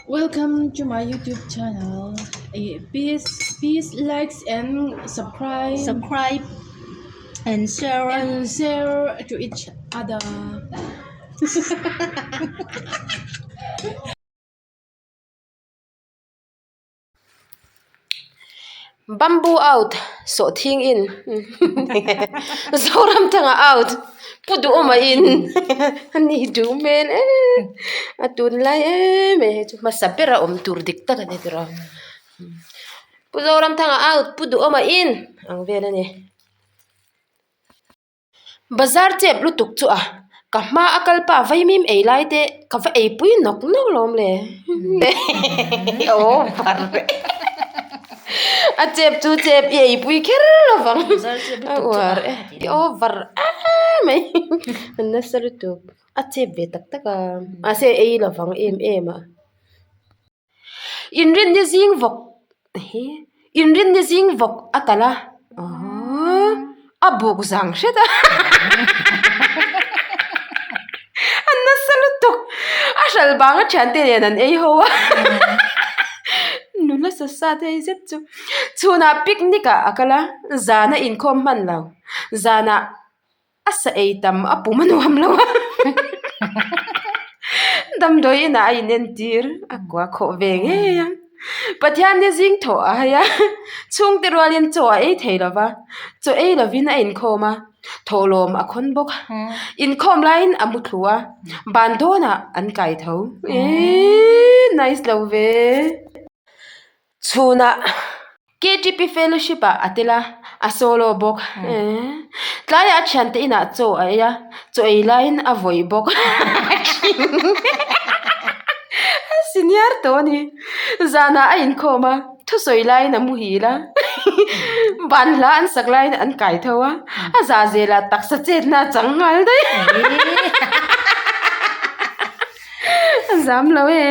Welcome to my YouTube channel. Eh, Please, please likes and subscribe Subscribe and share. and share to each other. Bamboo out sawhthing in Zoram thanga out pu duhawma in a ni duh hmel em a tunlai em em hei chu hmasa bera awm tur dik tak a ni tiraw pu Zoram thanga out pu duhawma in ang vel a ni. Bazar chep lutuk chu a ka hma a kal pa vaimim ei lai te ka va ei pui nawk nawk lawm le over a chep chu chep i ei pui kher lo vang a uar e i over emai a nasa lutuk a chep ve tak tak a mahse ei lo vang em em a. Inrinni zing vawk hi inrinni zing vawk a talh a a buk zang hret a a nasa lutuk a hral bang a thiante nen an ei ho a nula sa sa te hei zet chu chhunah picnic ah a kal a zan a inkhawm hman lo zanah. A sa ei tam a pum a nuam lo a damdawi inah a inentir a kua khawh ve ngei a Pathian ni zing thawh a hai a chhungte rualin chaw a ei thei lo va chaw ei lovin a inkhawm a thawhlawm a khawn bawk inkhawm laiin a mu thlu a ban dawnah an kai tho eeii nice lo ve. Chhunah KTP Fellowship ah a tel a, a solo bawk. Tlaiah a thiante inah chaw a ei a, chaw ei laiin a vawih bawk. A senior tawh a ni. Zanah a inkhawm a, thusawi laiin a muhil a, ban hla an sak laiin an kai tho a, a zah zelah taksa chetna a chang nghal daih. A zam lo e.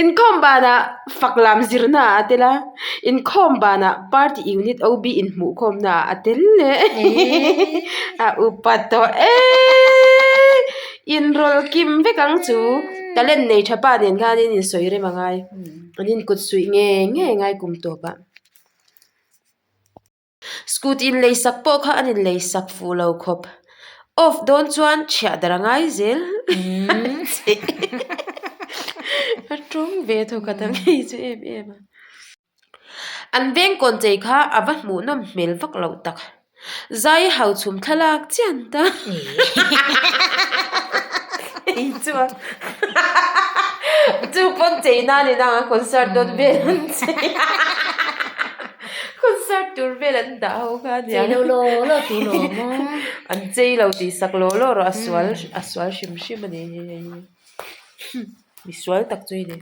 Inkhawm banah fak lam zirna ah a tel a, inkhawm banah party unit OB inhmuhkhawmna ah a tel leh a upa tawh e. Inrawlh kim vek ang chu talent nei tha pa nen khan in insawi rem a ngai. An inkut suih nge nge ngai kum tawp ah. Scooty in lei sak pawh kha an in lei sak fuh lo khawp. Off dawn chuan chhiah dar a ngai zel. A tawng ve thawk a tam hei chu em em a. An veng kawn chei kha a va hmuh nawm hmel vak loh tak. Zai hau chhum thlalak chian ta. Hei chuan chu pawn chei nan in ang a concert dawn vel an chei a. Concert tur vel an dah ho kha a nia. Chei lo law law tur lo awm a. An chei lo tih sak law law rawh a sual a sual hrim hrim a ni hei hei hi. Misual tak chu i ni.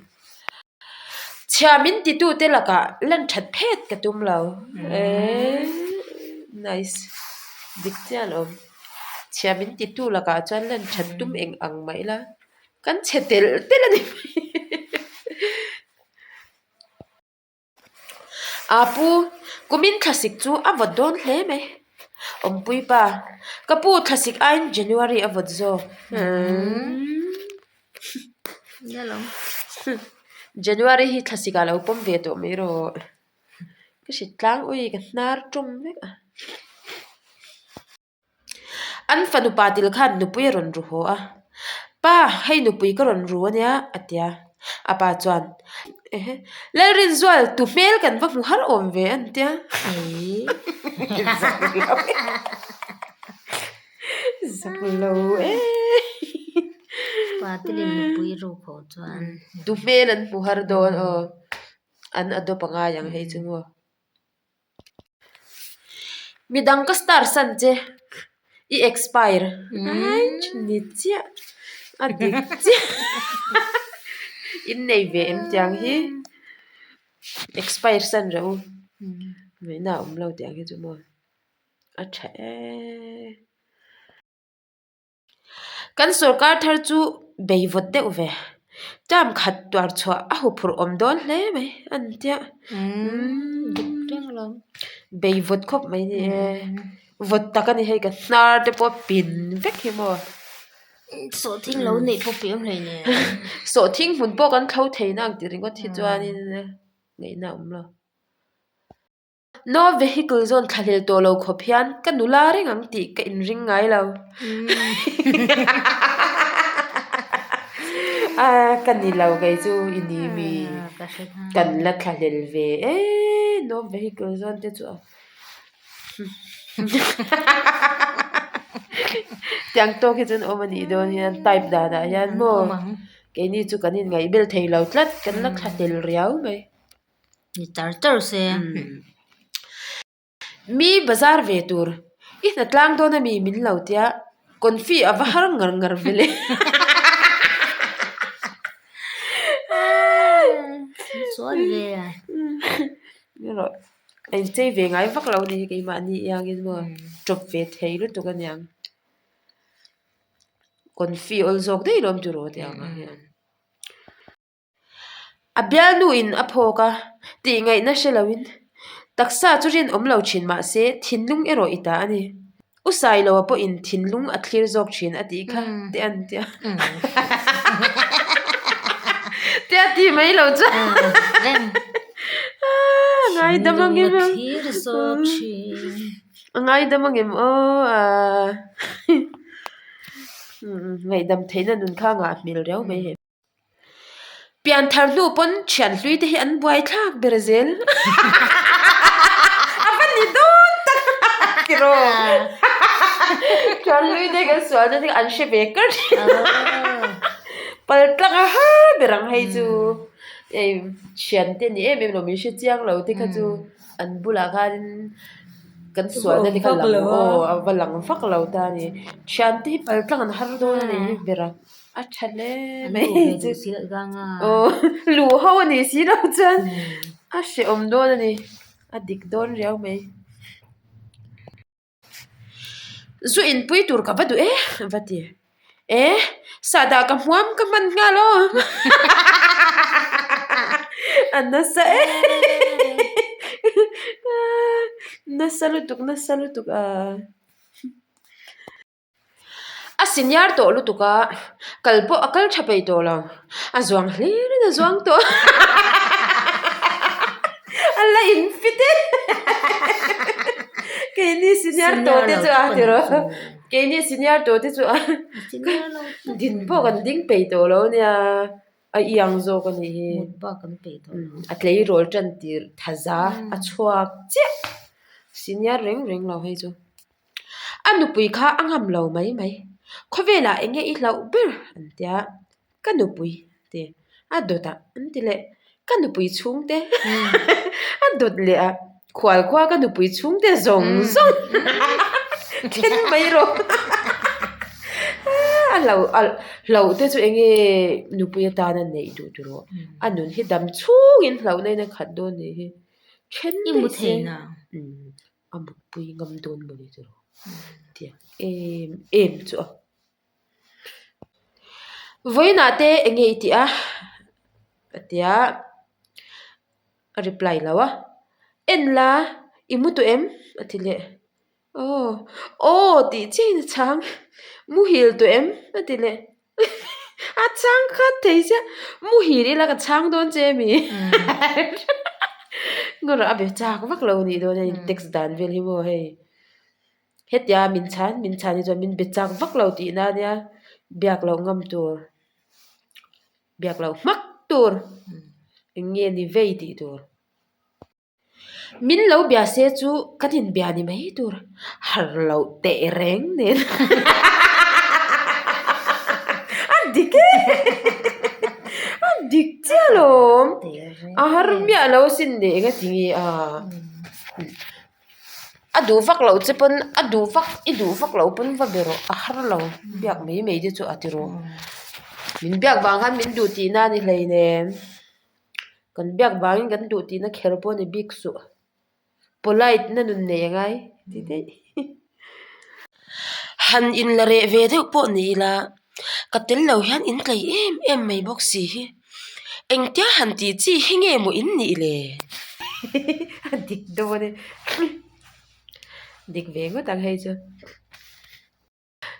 Chhia min titute lakah lan that phet ka tum lo. Eee nice dik chiah alawm. Chhia min titu lakah chuan lan that tum eng ang mah ila kan chhe telh telh a ni mai. Aa pu, kumin thlasik chu a vawt dawn hle mai. Awmpui pa, ka pu thlasik aiin January a vawt zawk. January hi thlasik ah lo pawm ve tawh mai rawh. Ka hrit tlang ui ka hnar tawng vek a. An fanu pa til khan nupui a rawn ru haw a, Pa, hei nupui ka rawn ru ania a ti a. A pa chuan, Ehe, Lalrinzual, tu hmel kan va hmu har awm ve an ti a. Zak lo e. Zak lo e. Pa tilin nupui ru haw chuan. Tu hmel an hmu har dawn aw. An adopt a ngai ang hei chu maw. Midang ka star san che i expire aih ni chiah a dik chiah in nei ve em tiang hi expire san reuh u ngaihna a awm lo tiang hi chu maw a tha em. Kan sorkar thar chu bei vawt deuh ve. Term khat tuar chhuah a huphurh awm dawn hle mai a ni tia. Bei vawt khawp mai ni e. Vawt tak a ni hei ka hnar te pawh pin vek hi maw. Sawhthing lo neih pawh peih awm hlei nen. Sawhthing hmun pawh kan thlo thei na ang tih ringawt hi chuanin ngaihna a awm lo. No vehicle zawn thlahlel tawh lo khawp hian ka nula reng ang tih ka inring ngai lo. A ka ni lo kei chu i ni mi kan la thlahlel ve e no vehicle zawn te chu a. Tiang tawk hi chuan awm a nih dawn hian type danah hian maw keini chu kan inngaihbel thei lo tlat kan la thlahlel riau mai. Ni char char se. Mi bazar ve tur i hna tlang dawn a mi min lo tia confi a va har ngar ngar ve le. Chuan ve a. Erawh a inchei ve ngai vak lo a ni hi keimahni iangin maw tawp ve thei lutuk aniang. Confi awl zawk daih lawm tiraw tiang ah hian. A bialnuin a phawk a, tih ngaihna hre loin taksa chu rinawm lo thin mah se thinlung erawh i ta a ni. U Sailoa pawhin thinlung a thlir zawk thin a tih kha te an tia. Te a ti mai lo chuan ngaidam ang em a ngaidam ang em aw a ngaihdam theihna nun kha a ngah hmel riau mai he. Pianthar hnu pawn thian hlui te hi an buai thlak ber zel. A va ni dawn tak tiraw. Thian hlui te kan sual na te an hre ve kar thin. Pal tlang a har ber ang hei chu. Hei thian te ni em em lo min hre chiang lo te kha chu an bulah khanin kan sual na te kha lang aw a va lang vak lo ta a ni. Thian te hi pal tlang an har dawn a ni hi ber a. A tha hle mai chu aw luh ho a nih si loh chuan a hrehawm dawn a ni a dik dawn riau mai zu inpui tur ka va duh e va ti e sahdah ka hmuam ka hman nghal aw a nasa e nasa lutuk nasa lutuk a. A senior tawh lutuk a, kal pawh a kal tha peih tawh lo, a zuang hlir in a zuang tawh a la in fit e keini senior tawh te chu a tiraw keini senior tawh te chu a din pawh kan ding peih tawh lo ania a iang zawk a nih hi a tleirawl tan tir thaza a chhuak chiah senior reng reng lo hei chu. A nupui kha a ngam lo mai mai. Khawvelah eng nge i hlauh ber? an ti a. Ka nupui a ti. A dawt ah an ti leh. Ka nupui chhungte a dawt leh a. Khual khua ka nupui chhungte zawng zawng then mai rawh. A hlauh a hlauh te chu eng nge nupui atana neih duh tur aw. A nun hi dam chhungin hlauhna in a khat dawn nih hi. Then daih se. A mutpui ngam dawn maw ni chu tiang em em chu a. Vawiinah te eng nge i tih a? A ti a, a reply lo a. En la, i mu tawh em? A ti leh. Aw, aw tih chiahin a chhang. Muhil tawh em? A ti leh. A chhang khat thei sia, muhil ila ka chhang dawn che ami? Ngawrh a be chak vak lo anih dawn a in text dan vel hi maw hei. Hetia min chhan min chhan hi chuan min be chak vak lo tihna ania biak loh ngam tur biak loh hmak tur eng nge ni vei tih tur. Min lo bia se chu kan inbia ni mai tur har loh teh reng nen a dik e a dik chiah alawm a har miah lo asin leh eng a ti nge a a duh vak loh che pawn a duh vak i duh vak loh pawn va be rawh a har lo biak mai mai te chu a ti rawh min biak vang khan min duh tihna a ni hleinem. Kan biak vangin kan duh tihna kher pawh a ni bik suh. Polite na nun nei a ngai ti daih. Han inla reh ve deuh pawh ni ila ka tel lo hian in tlei em em mai bawk si hi. Engtia han tih chi hi nge maw in nih le? A dik dawn e. Dik ve ngawt ang hei chu.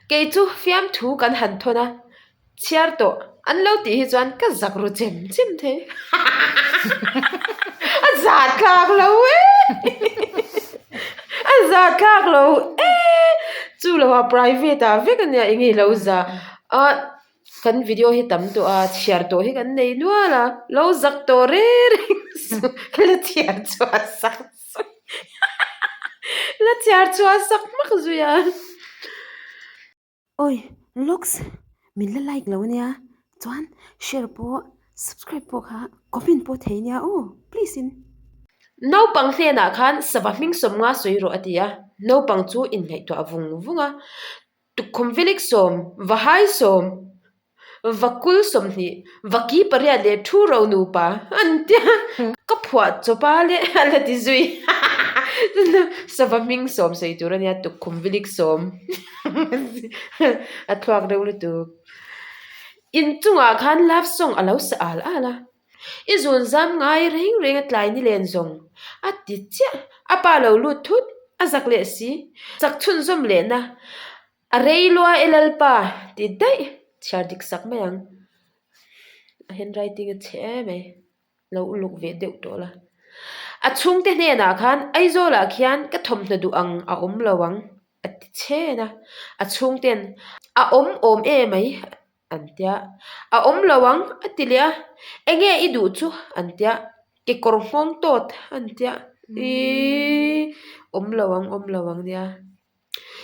Kei chu fiamthu kan han thawn a, chhiar tawh an lo tih hi chuan ka zak ru chem chem thei. A zahthlak lo e! A zahthlak lo e! Chu lo ah private ah vek ania eng nge lo za a kan video hi tam tawh a chhiar tawh hi kan nei nual a lo zak tawh reng reng suh la chhiar chhuah sak zui la chhiar chhuah sak hmak zui a. Awi looks min la like lo ania chuan share pawh subscribe pawh kha comment pawh thei ania aw please in. Naupang hnenah khan sava hming sawmnga sawi rawh a ti a, naupang chu inngaihtuah vung vung a. Tukkhum vilik sawm, Vahai sawm, Vakul 20, Vaki pariat leh Thu ro nupa an ti a, ka phuah chawp a leh a la ti zui sava hming sawm sawi tur a nia tukkhum vilik sawm a thluak deuh lutuk. Inchungah khan love song a lo sa al al a. I zun zam ngai reng reng a tlai ni len zawng a ti chiah. A pa lo lut thut, a zak leh si. Chak chhunzawm lehna a rei lua e Lalpa ti daih chhiar dik sak mai ang. A handwriting a chhe em ai, lo uluk ve deuh tawh la. A chhungte hnenah khan Aizawlah khian ka thawmhnaw duh ang a awm lo ang a ti chhen a. A chhungten a awm awm em ai An tia, A awm lo ang, a ti leh a. Enge i duh chu? An tia, Kekawr nghawng tawt, an tia. Iiii, awm lo ang, awm lo ang nia.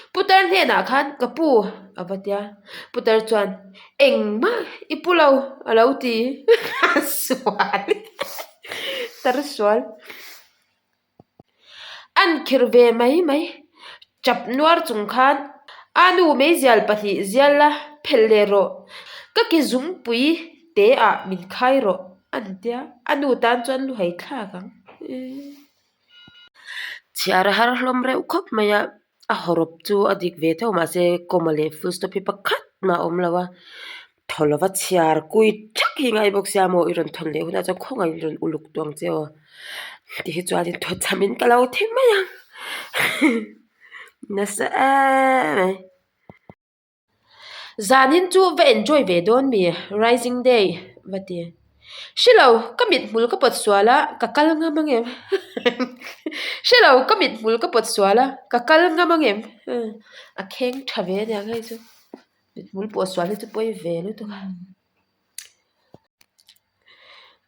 Putar hnenah khan ka pu, a va tia. Putar chuan, Engmah i pu lo, a lo ti. Sual, tar sual. An khirh ve mai mai. Chap nuar chung khan a nu meizial pahnih zial la phelh leh rawh. Ka ki zungpui te ah min khai rawh an tia. A nu tan chuan lu hai thlak ang. Chhiar a har hlawm reuh khawp mai a, a hawrawp chu a dik ve tho mahse comma leh full stop hi pakhat mah a awm lo a. Thaw lova chhiar kui thak hi ngai bawk sia maw i rawn thawn leh hunah chuan khawngaih in rawn uluk tawh ang che aw ti hi chuanin thaw chhamin ka lo thi mai ang nasa em mai. Zanin chu va enjoy ve dawn mi rising day va ti. Hrelo ka mithmul ka pawt sual a ka kal ngam ang em hrelo ka mithmul ka pawt sual a ka kal ngam ang em a kheng tha ve aniang hei chu. Mithmul pawh sual hi chu pawi ve lutuk a.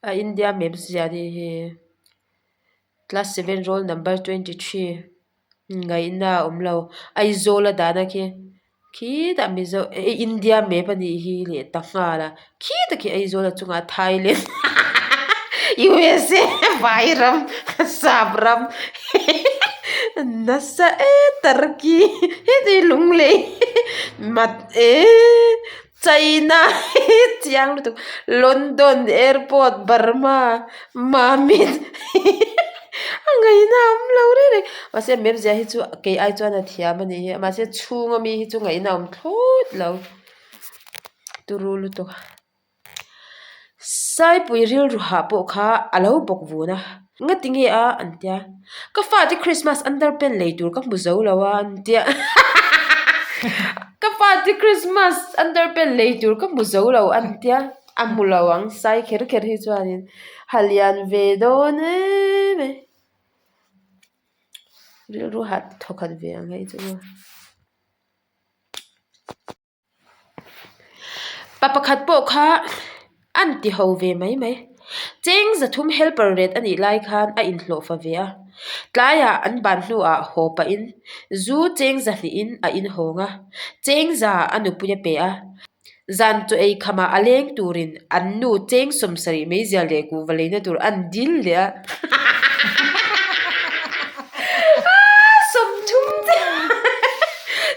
A India map zia anih hi. Class seven roll number 23 ngaihna a awm lo. Aizawl a dahna khi khitah Mizo eh India map anih hi leh ta nghal a. Khitah khi Aizawl a chungah Thailand USA Vairam Sap ram nasa e Turkey heti lunglei mat e China chiang lutuk London airport Burma Mamit a ngaihna a awm lo reng reng mahse map zia hi chu kei ai chuan a thiam a nih hi mahse chhunga mi hi chu ngaihna a awm thlawt lo. Turu lutuk a. Saipui rilru hah pawh kha a lo bawk vun a, Ngati nge a? an tia. Ka fate Christmas underpant lei tur ka hmu zo lo a an tia. Ka fate Christmas underpant lei tur ka hmu zo lo an tia. A hmu lo ang sai kher kher hi chuanin ha lian ve dawn em e. Rilru hah thawkhat ve ang hei chu. Pa pakhat pawh kha an ti ho ve mai mai. Cheng zathum helper ret a nih lai khan a inhlawh fa ve a. Tlaiah an ban hnuah haw pahin zu cheng zahnihin a inhawng a, cheng za a nupui a pe a. Zan chaw ei khamah a leng turin an nu cheng 70 meizial leh kuhva leina tur an dil leh a. 30 chiah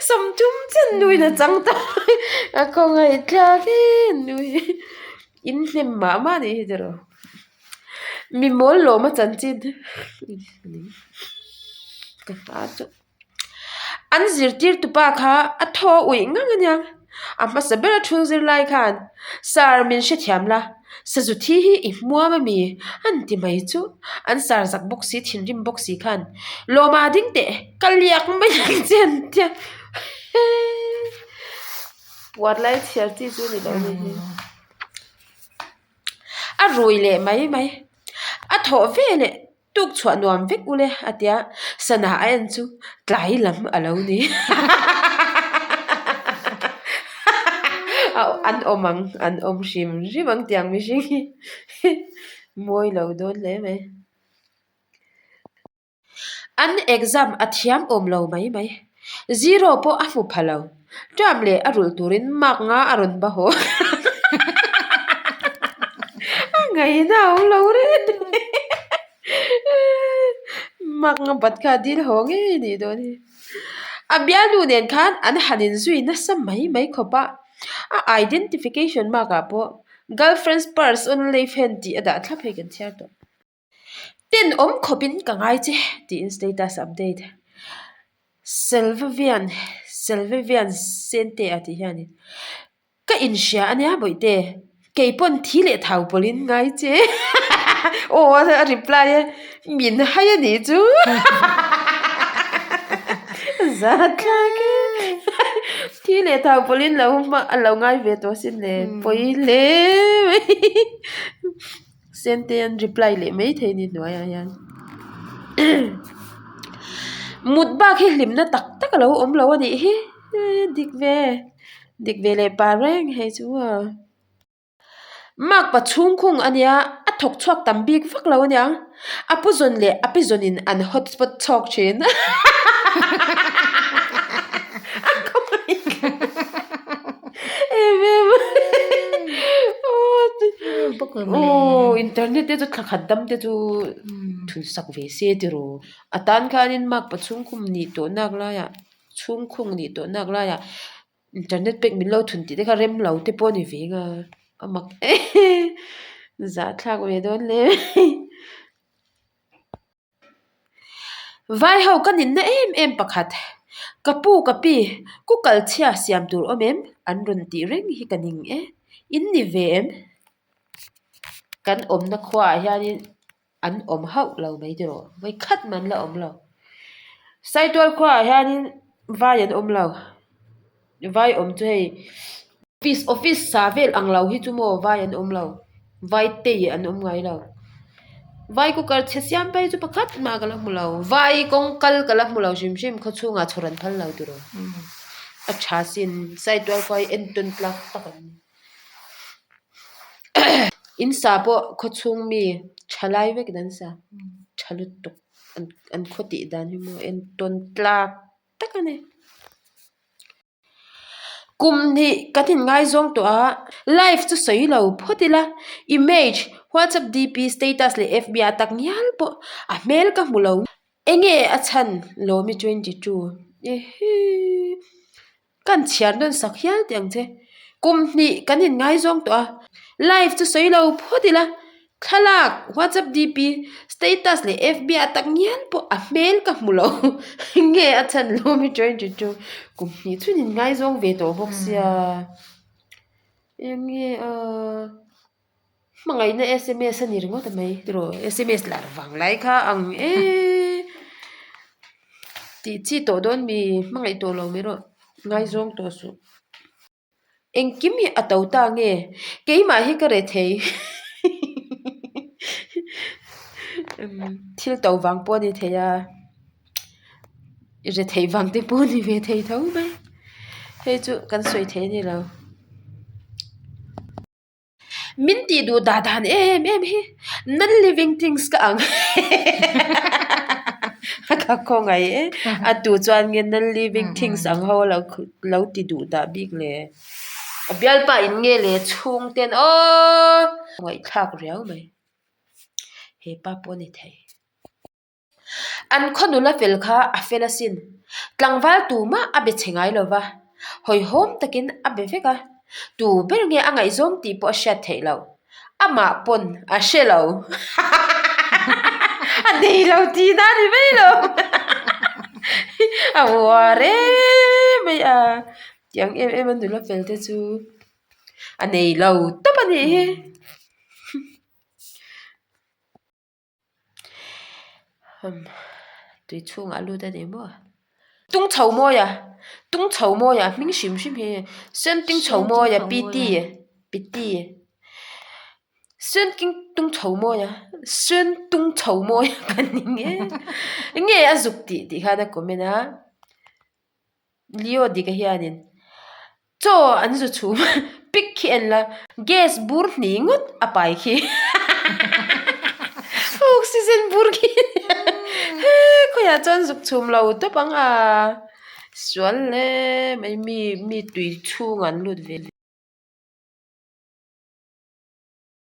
30 chiah nuin a chang ta a khawngaih thlak e nui in hnem mah mah anih hi tiraw mi mawl lawm a chanchin ka hma chu. An zirtirtupa kha a thaw uih ngang aniang. A hmasa bera thu zirlai khan, Sir min hrethiam la, sazu thi hi i hmuam a mi? An ti mai chu. An sar zak bawk si, thinrim bawk si khan, Lawma ding teh, ka liak mai ang che an ti a. Puar lai chhiar chi chu ni lo ni hi. A rui leh mai mai. A thawh ve leh tuk chhuah nuam vek ule a tia sana a en chu tlai lam a lo ni. An awm ang an awm hrim hrim ang tiang mihring hi mawi lo dawn hle mai. An exam a thiam awm lo mai mai. Zero pawh a hmu pha lo. Term leh a rulh turin mark nga a rawn ba haw. A ngaihna a awm lo reng. Mark nga bat kha a dil haw ngei a nih dawn hi. A bialnu nen khan an han inzui nasa mai mai khawp a. A identification mark ah pawh girlfriend's purse on left hand tih a dah thlap hei kan chhiar tawh. Tenawm khawpin ka ngai che tiin status update Selvavian Selvavian Sente a tih hianin ka inhria ania bawihte kei pawn thi leh thau pawlhin ngai che aw a reply a min hai a nih chu zathlak e thi leh thau pawlhin lo hma a lo ngai ve tawh asin le pawi hle mai. Sente an reply leh mai thei ni hnuaiah hian mut bak hi hlimna tak tak a lo awm lo a nih hi dik ve dik ve leh pah reng hei chu a mark pa chhungkhung a nia a thawk chhuak tam bik vak lo a niang a pu zawn leh a pi zawnin an hotspot chhawk thin a khawngaih em em aw internet te chu thla khat dam te chu thun sak ve se tiraw a tan khanin mark pa chhungkhum nih tawh nak laiah chhungkhung nih tawh nak laiah internet pek min lo thun tih te kha rem lo te pawh a ni ve ang a a mak em zahthlak ve dawn hle mai. Vai ho ka ninna em em pakhat, Ka pu ka pi, ku kal chhia siam tur awm em? An rawn tih reng hi ka ning e. In ni ve em? Kan awmna khuaah hianin an awm hauh lo mai tiraw? Vawi khat man la awm lo. Saitual khuaah hianin vai an awm lo. Vai awm chu hei office office sa vel ang lo hi chu maw vai an awm lo vai tei an awm ngai lo vai cooker chhe siam phei chu pakhat mah ka la hmu lo vai kawng kal ka la hmu lo hrim hrim khaw chhungah chhawr an phal lo tiraw a tha sin saitual khua hi entawn tlak tak an ni in sa pawh khaw chhung mi tha lai vekin an sa tha lutuk an khaw tih dan hi maw entawn tlak tak a ni. Kum hnih kan inngaizawng tawh a, live chu sawi lo phawt ila, image, whatsapp dp, status leh fb ah tak ngial pawh a hmel ka hmu lo. Enge a chhan Lawmi 22 Ehee Kan chhiar nawn sak hial teh ang che. Kum hnih kan inngaizawng tawh a, live chu sawi lo phawt ila, Thlalak, WhatsApp DP, status leh FB ah tak ngial pawh a hmel ka hmu lo. Nge a chhan lo mi 22 kum hnih chhun in ngaizawng ve tawh bawk sia. Eng nge a hmangaihna sms a ni ringawt a mai tiraw sms lar vang lai kha ang e tih chi tawh dawn mi hmangaih tawh lo mai rawh ngaizawng tawh suh. Engkim hi a to ta nge? Keimah hi ka re thei. Thil to vang pawh a ni thei a, i re theih vang te pawh a ni ve thei tho mai. Hei chu kan sawi thei a ni lo. Min tih duh dah dan em em hi non living things ka ang a ka khawngaih e a tu chuan nge non living things ang ho lo lo ti duh dah bik le a bialpa in nge le chhung ten aww ngaihthlak riau mai hepa pawh a ni thei. An khaw nula fel kha a fel asin. Tlangval tumah a be chhe ngai lo va, hawihhawm takin a be vek a. Tu ber nge a ngaihzawm tih pawh a hriat theih loh. Amah pawn a hre lo. A nei lo tihna a ni mai lo. A uar em mai a. Tiang em em a nula fel te chu a nei lo tawp a nih hi. Tui chhungah a lut a ni maw? Tung chho mawia tung chho mawia hming hrim hrim hi Senting chho mawia pt pt Senting tung chho mawia Sentung chho mawia ka ni nge enge a zuk tih tih khan a comment a Leo dika hianin chaw an zu chhum pic khi en la gas bur hnih ngawt a pai khi oxygen bur khi he khawiah chuan zuk chhum lo tawp ang a sual hle mai mi mi tui chhungah an lut ve.